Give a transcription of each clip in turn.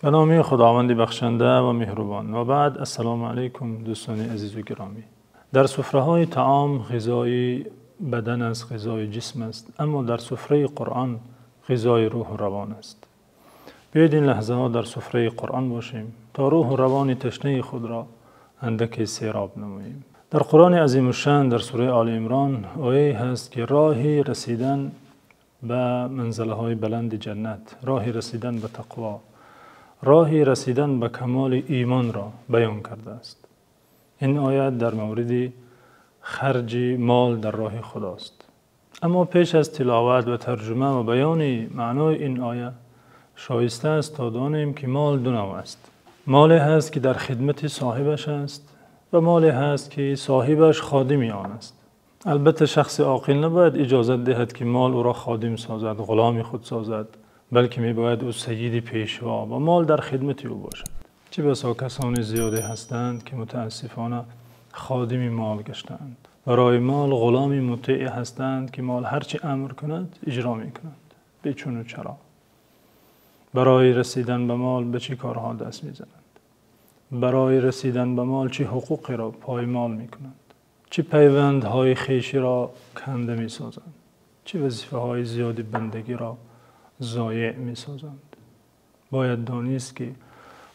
Ба номи Худованди бахшанда ва меҳрубон. Ва баъд, ассалому алайкум, дӯстони азиз ва гиромӣ. Дар сифраҳои таом ғизои бадан аст, ғизои ҷисм аст, аммо дар сифраи Қуръон ғизои рӯҳ ва равон аст. Биёед ин лаҳзаҳо дар сифраи Қуръон бошем, то рӯҳ ва равони ташнаи худро андаке сероб намоем. Дар Қуръони азимушшаън дар сураи Оли Имрон ояте ҳаст, ки роҳи расидан ба манзилаҳои баланди ҷаннат, роҳи расидан ба тақво, роҳи расидан ба камоли имонро баён кардааст. Ин оят дар мавриди харҷи мол дар роҳи Худост. Аммо пеш аз тиловат ва тарҷума ва баёни маънои ин оят, шоиста аст то донем, ки мол ду навъ аст. Моле ҳаст, ки дар хидмати соҳибаш аст, ва моле ҳаст, ки соҳибаш ходими он аст. Албатта шахси оқил набояд иҷоза диҳад, ки мол ӯро ходим созад, ғуломи худ созад, балки мебояд ӯ саййид, пешво ва мол дар хидмати ӯ бошад. Чӣ басо касони зиёде ҳастанд, ки мутаассифона ходими мол гаштаанд. Барои мол ғуломи мутеъ ҳастанд, ки мол ҳарчӣ амр кунад иҷро мекунанд, бечуну чаро. Барои расидан ба мол ба чӣ корҳо даст мезананд? Барои расидан ба мол чӣ ҳуқуқеро поймол мекунанд? Чӣ пайвандҳои хеширо канда месозанд? Чӣ вазифаҳои зиёди бандагиро зоеъ месозанд? Бояд донист, ки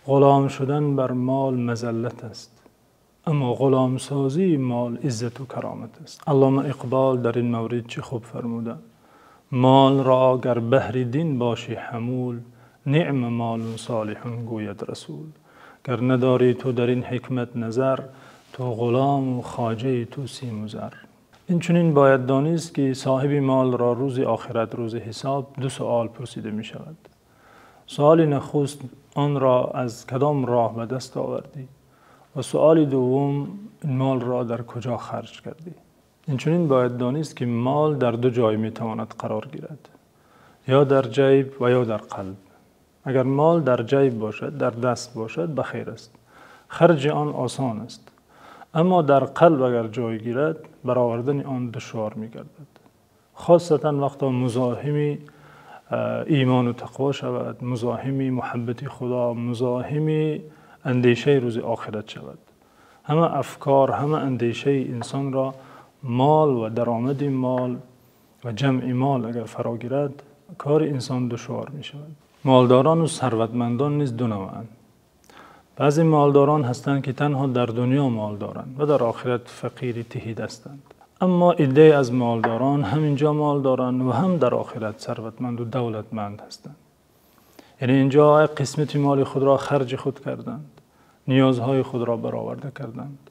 ғулом шудан бар мол мазаллат аст, аммо ғуломсозии мол иззат ва каромат аст. Аллома Иқбол дар ин маврид чӣ хуб фармуда: молро гар баҳри дин бошӣ ҳамул, نعم مال صالح гӯяд расул. Гар надорӣ ту дар ин ҳикмат назар, ту ғулом ва хоҷаи ту сим ва зар. Инчунин бояд донист, ки соҳиби молро рӯзи охират, рӯзи ҳисоб, ду савол пурсида мешавад. Саволи нахуст: онро аз кадом роҳ ба даст овардӣ? Ва саволи дуввум: ин молро дар куҷо харҷ кардӣ? Инчунин бояд донист, ки мол дар ду ҷой метавонад қарор гирад: ё дар ҷайб ва ё дар қалб. Агар мол дар ҷайб бошад, дар даст бошад, бахайр аст, харҷи он осон аст. Аммо дар қалб агар ҷой гирад, баровардани он душвор мегардад. Хосатан вақте музоҳими имон ва тақво шавад, музоҳими муҳаббати Худо, музоҳими андешаи рӯзи охират шавад. Ҳама афкор, ҳама андешаи инсонро мол ва даромади мол ва ҷамъи мол агар фаро гирад, кори инсон душвор мешавад. Молдорон ва сарватмандон низ ду навъанд. Баъзе молдорон ҳастанд, ки танҳо дар дунё мол доранд ва дар охират фақири тиҳидаст. Аммо иддае аз молдорон ҳам инҷо мол доранд ва ҳам дар охират сарватманд ва давлатманд ҳастанд. Яъне инҷо як қисмати моли худро харҷи худ карданд, ниёзҳои худро бароварда карданд,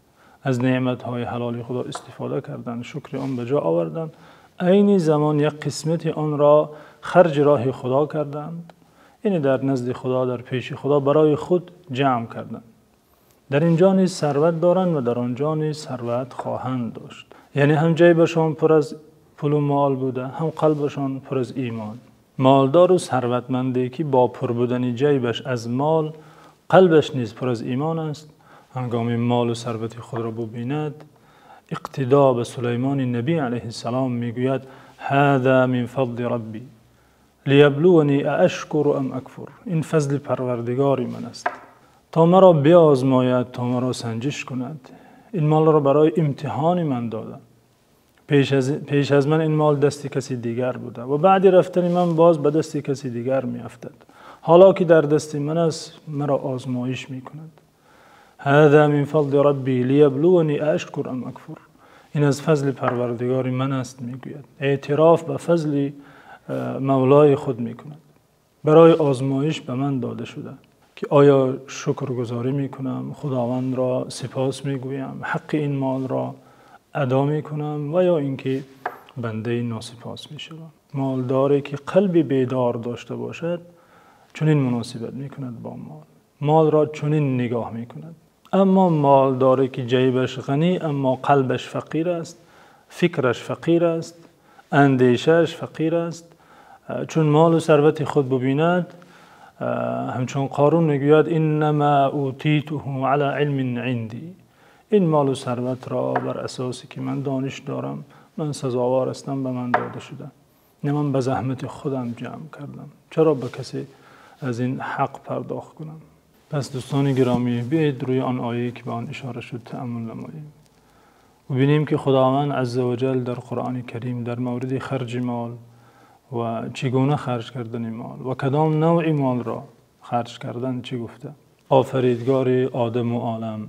аз неъматҳои ҳалоли Худо истифода карданд, шукри он ба ҷо оварданд. Айни замон як қисмати онро харҷи роҳи Худо карданд. Яъне дар назди Худо, дар пеши Худо барои худ ҷамъ карданд. Дар инҷо низ сарват доранд ва дар онҷо низ сарват хоҳанд дошт. Яъне ҳам ҷайбашон пур аз пул ва мол буда, ҳам қалбашон пур аз имон. Молдор ва сарватманде, ки бо пур будани ҷайбаш аз мол, қалбаш низ пур аз имон аст, ҳангоми мол ва сарвати худро бибинад, иқтидо ба Сулаймони набӣ алайҳиссалом мегӯяд: هذا من فضل ربي ليبلوني أأشكر أم أكفر. Ин фазли Парвардигори ман аст, то маро биозмояд, то маро санҷиш кунад. Ин молро барои имтиҳони ман дода. Пеш аз ман ин мол дасти касе дигар буда ва баъди рафтани ман боз ба дасти касе дигар меафтад. Ҳоло ки дар дасти ман аст, маро озмоиш мекунад. هذا من فضل ربي ليبلوني أأشكر أم أكفر. Ин аз фазли Парвардигори ман аст, мегӯяд. Эътироф ба фазли мавлои худ мекунад. Барои озмоиш ба ман дода шуда, ки оё шукргузорӣ мекунам, Худовандро сипос мегӯям, ҳаққи ин молро адо мекунам ва ё инки бандаи носипос мешавам. Молдоре ки қалби бедор дошта бошад, чунин муносибат мекунад бо мол, молро чунин нигоҳ мекунад. Аммо молдоре ки ҷайбаш ғанӣ, аммо қалбаш фақир аст, фикраш фақир аст, андешааш фақир аст, чун мол ва сарвати худ бибинад, ҳамчун Қорун мегӯяд: إنما أوتيته على علم عندي. Ин мол ва сарватро бар асосе ки ман дониш дорам, ман сазовор ҳастам, ба ман дода шуда. Не, ман ба заҳмати худам ҷамъ кардам. Чаро ба касе аз ин ҳақ пардохт кунам. Пас дӯстони гиромӣ, биёед рӯи он ояе ки ба он ишора шуд таъаммул намоем. Бубинем ки Худованд азза ва ҷалл дар Қуръони Карим дар мавриди харҷи мол ва чӣ гуна харҷ кардани мол ва кадом навъи молро харҷ кардан чӣ гуфта. Офаридгори одам ва олам,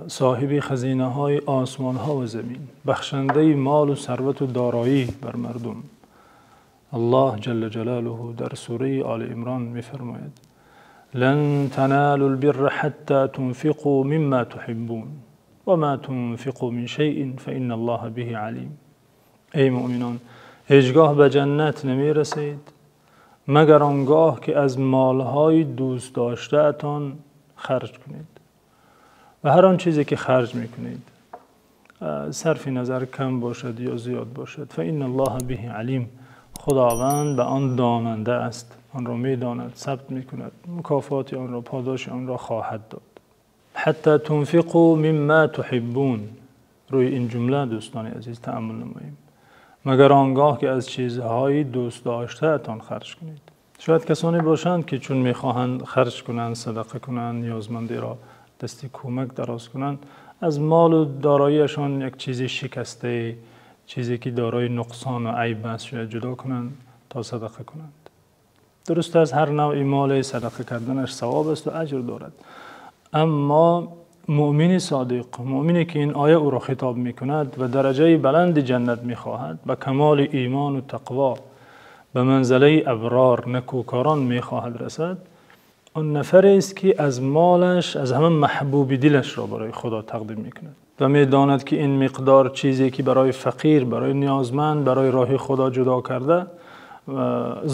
соҳиби хазинаҳои осмонҳо ва замин, бахшандаи мол ва сарват ва дороӣ бар мардум, Аллоҳ ҷалла ҷалолаҳу дар сураи Оли Имрон мефармояд: لن تنالوا البر حتى تنفقوا مما تحبون وما تنفقوا من شيء فإن الله به عليم. Эй мӯъминон, ҳеҷгоҳ ба ҷаннат намерасед магар он гоҳ ки аз молҳои дӯст доштаатон харҷ кунед. Ва ҳар он чизе ки харҷ мекунед, сарфи назар кам бошад ё зиёд бошад, فإن الله به عليم, Худованд ба он донанда аст, онро медонад, сабт мекунад, мукофоти онро, подоши онро хоҳад дод. حتى تنفقوا مما تحبون. рӯи ин ҷумла дӯстони азиз таъаммул намоем. Магар он гоҳ ки аз чизҳои дӯст доштаатон харҷ кунед. Шояд касоне бошанд ки чун мехоҳанд харҷ кунанд, садақа кунанд, ниёзмандеро дасти кӯмак дароз кунанд, аз мол ва дороиашон як чизи шикаста, чизе ки дорои нуқсон ва айб аст, шояд ҷудо кунанд то садақа кунанд. Дуруст аст, ҳар навъи мол садақа карданаш савоб аст ва аҷр дорад. Аммо мӯъмини содиқ, мӯъмине ки ин оя ӯро хитоб мекунад ва дараҷаи баланди ҷаннат мехоҳад, ба камоли имон ва тақво, ба манзилаи аброр, некӯкорон мехоҳад расад, он нафарест ки аз молаш, аз ҳама маҳбуби дилашро барои Худо тақдим мекунад ва медонад ки ин миқдор чизе ки барои фақир, барои ниёзманд, барои роҳи Худо ҷудо карда,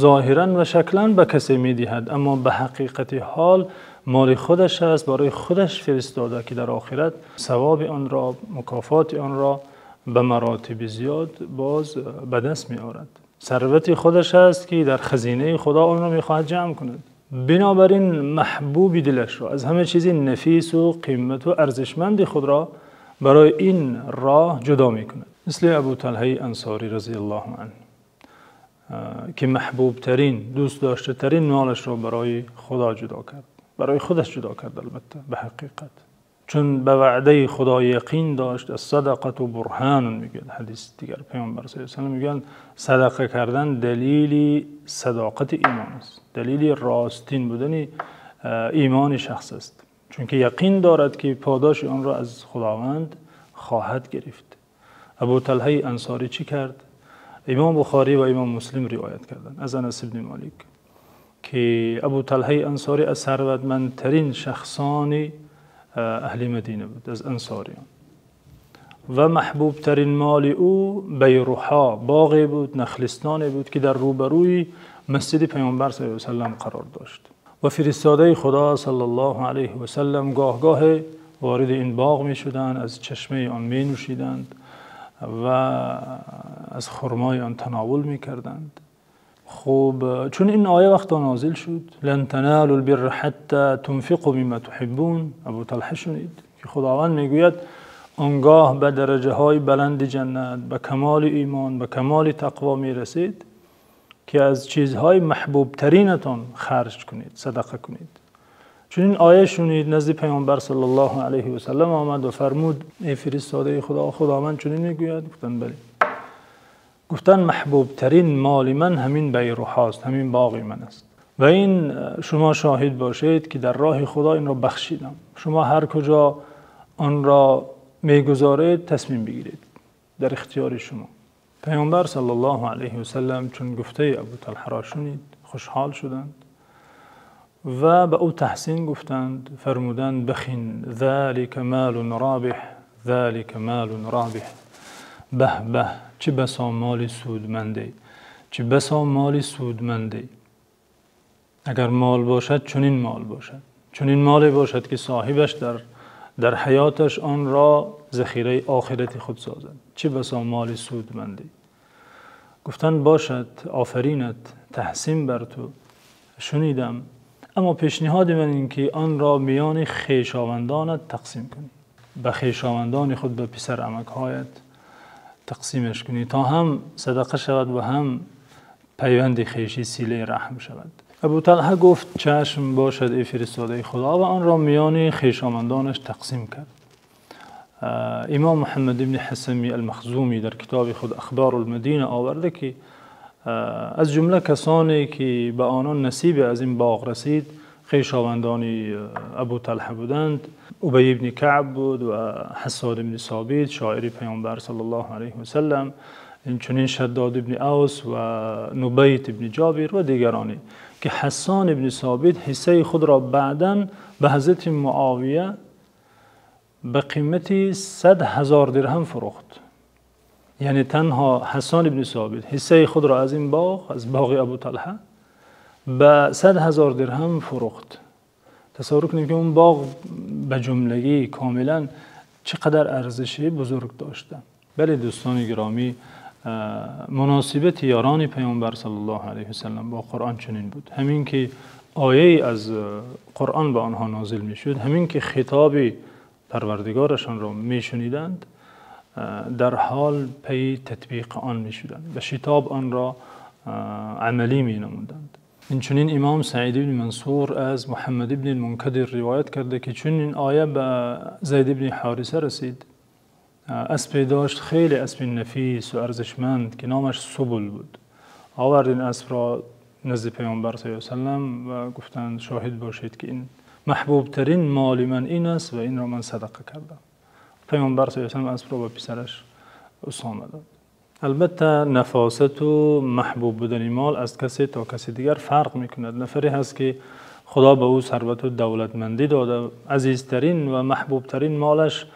зоҳиран ва шаклан ба касе медиҳад, аммо ба ҳақиқати ҳол моли худаш аст, барои худаш фиристода ки дар охират савоби онро, мукофоти онро ба маротиби зиёд боз ба даст меорад. Сарвати худаш аст ки дар хазинаи Худо онро мехоҳад ҷамъ кунад. Бинобар ин маҳбуби дилашро, аз ҳама чизи нафис ва қимат ва арзишманди худро барои ин роҳ ҷудо мекунад. Мисли Абу Талҳаи Ансорӣ разияллоҳу анҳу, ки маҳбубтарин, дӯст доштатарин молашро барои Худо ҷудо кард, барои худаш ҷудо кард, албатта ба ҳақиқат, чун ба ваъдаи Худо яқин дошт. Ас-садақату бурҳон, мегӯяд ҳадиси дигар Паёмбар саллаллоҳу алайҳи васаллам, мегӯянд садақа кардан далели садоқати имон аст, далели ростин будани имони шахс аст, чунки яқин дорад ки подоши онро аз Худованд хоҳад гирифт. Абу Талҳаи Ансорӣ чӣ кард? Имом Бухорӣ ва Имом Муслим ривоят карданд аз Анас ибни Молик ки Абу Талҳаи Ансорӣ аз сарватмандтарин шахсони аҳли Мадина буд, аз ансориён, ва маҳбубтарин моли ӯ Байруҳо, боғе буд, нахлистоне буд ки дар рӯбарӯи масҷиди Паёмбар саллаллоҳу алайҳи васаллам қарор дошт. Ва фиристодаи Худо саллаллоҳу алайҳи васаллам гоҳ-гоҳе вориди ин боғ мешуданд, аз чашмаи он менӯшиданд ва аз хурмои он тановул мекарданд. Хуб, чун ин оя вақте нозил шуд, لن تنالوا البر حتى تنفقوا مما تحبون, Абу Талҳа шунид ки Худованд мегӯяд он гоҳ ба дараҷаҳои баланди ҷаннат, ба камоли имон, ба камоли тақво мерасед ки аз чизҳои маҳбубтаринатон харҷ кунед, садақа кунед. Чун ин оя шунид, назди Паёмбар саллаллоҳу алайҳи васаллам омад ва фармуд: эй фиристодаи Худо, Худованд чунин мегӯяд? Гуфтанд бале. Гуфтанд маҳбубтарин моли ман ҳамин Байруҳост, ҳамин боғи ман аст ва ин шумо шоҳид бошед ки дар роҳи Худо инро бахшидам. Шумо ҳар куҷо онро мегузоред тасмим бигиред, дар ихтиёри шумо. Паёмбар саллаллоҳу алайҳи васаллам чун гуфтаи Абу Талҳаро шунид, хушҳол шуданд ва ба ӯ таҳсин гуфтанд, фармуданд: бахин ذلك مال رابح، ذلك مال رابح. Баҳ баҳ, чӣ басо моли судманде, чӣ басо моли судманде. Агар мол бошад, чунин мол бошад, чунин моле бошад ки соҳибаш дар ҳаёташ онро захираи охирати худ созад. Чӣ басо моли судманде. Гуфтанд бошад, офаринат, таҳсин бар ту, шунидам, аммо пешниҳоди ман ин ки онро миёни хешовандонат тақсим кунӣ, ба хешовандони худ, ба писарамакҳоят тақсимаш кунӣ то ҳам садақа шавад ва ҳам пайванди хешӣ, силаи раҳм шавад. Абу Талҳа гуфт: чашм бошад, эй фиристодаи Худо, ва онро миёни хешовандонаш тақсим кард. Имом Муҳаммад ибн Ҳасан ал-Махзумӣ дар китоби худ Ахбор-ул-Мадина овардааст, ки аз ҷумлаи касоне ки ба онон насибе аз ин боғ расид, хешовандони Абу Талҳа буданд. Убай ибн Каъб буд ва Ҳассон ибн Собит, шоири Паёмбар саллаллоҳу алайҳи васаллам, инчунин Шаддод ибн Авс ва Нубайт ибн Ҷобир ва дигароне, ки Ҳассон ибн Собит ҳиссаи худро баъдан ба Ҳазрати Муовия ба қимати 100,000 дирҳам фурӯхт. Яъне танҳо Ҳассон ибн Собит ҳиссаи худро аз ин боғ, аз боғи Абу Талҳа, ба 100,000 дирҳам фурӯхт. Тасаввур кунед, ки он боғ ба ҷумлагӣ комилан чӣ қадар арзиши бузург доштааст. Бале, дӯстони гиромӣ, муносибати ёрони Паёмбар саллаллоҳу алайҳи васаллам бо Қуръон чунин буд. Ҳамин ки ояе аз Қуръон ба онҳо нозил мешуд, ҳамин ки хитоби Парвардигорашонро мешуниданд, дар ҳол пайи татбиқи он мешуданд, ба шитоб онро амалӣ менамуданд. Инчунин имом Саид ибн Мансур аз Муҳаммад ибн Мункадир ривоят кардааст, ки чун ин оя ба Зайд ибн Ҳориса расид, аспе дошт, хеле аспи нафис ва арзишманд, ки номаш Субул буд. Овард ин аспро назди Паёмбар саллаллоҳу алайҳи васаллам ва гуфтанд: шоҳид бошед, ки ин маҳбубтарин моли ман ин аст ва инро ман садақа кардам. Паёмбар саллаллоҳу алайҳи васаллам аспро ба писараш Усома дод. Албатта, нафосат ва маҳбуб будани мол аз касе то каси дигар фарқ мекунад. Нафаре ҳаст, ки Худо ба ӯ сарват ва давлатмандӣ додааст, азизтарин ва маҳбубтарин молаш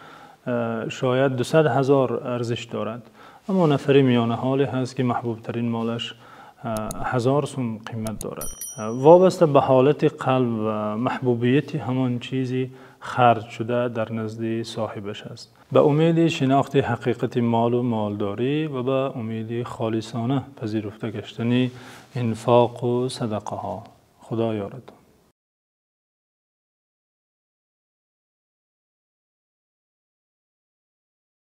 шояд 200,000 арзиш дорад, аммо нафаре миёнаҳоле ҳаст, ки маҳбубтарин молаш 1000 сум қимат дорад. Вобаста ба ҳолати қалб ва маҳбубияти ҳамон чизе харҷ шуда дар назди соҳибаш аст. Ба умеди шинохти ҳақиқати мол ва молдорӣ ва ба умеди холисона пазируфта гаштани инфоқ ва садақаҳо. Худо ёратон.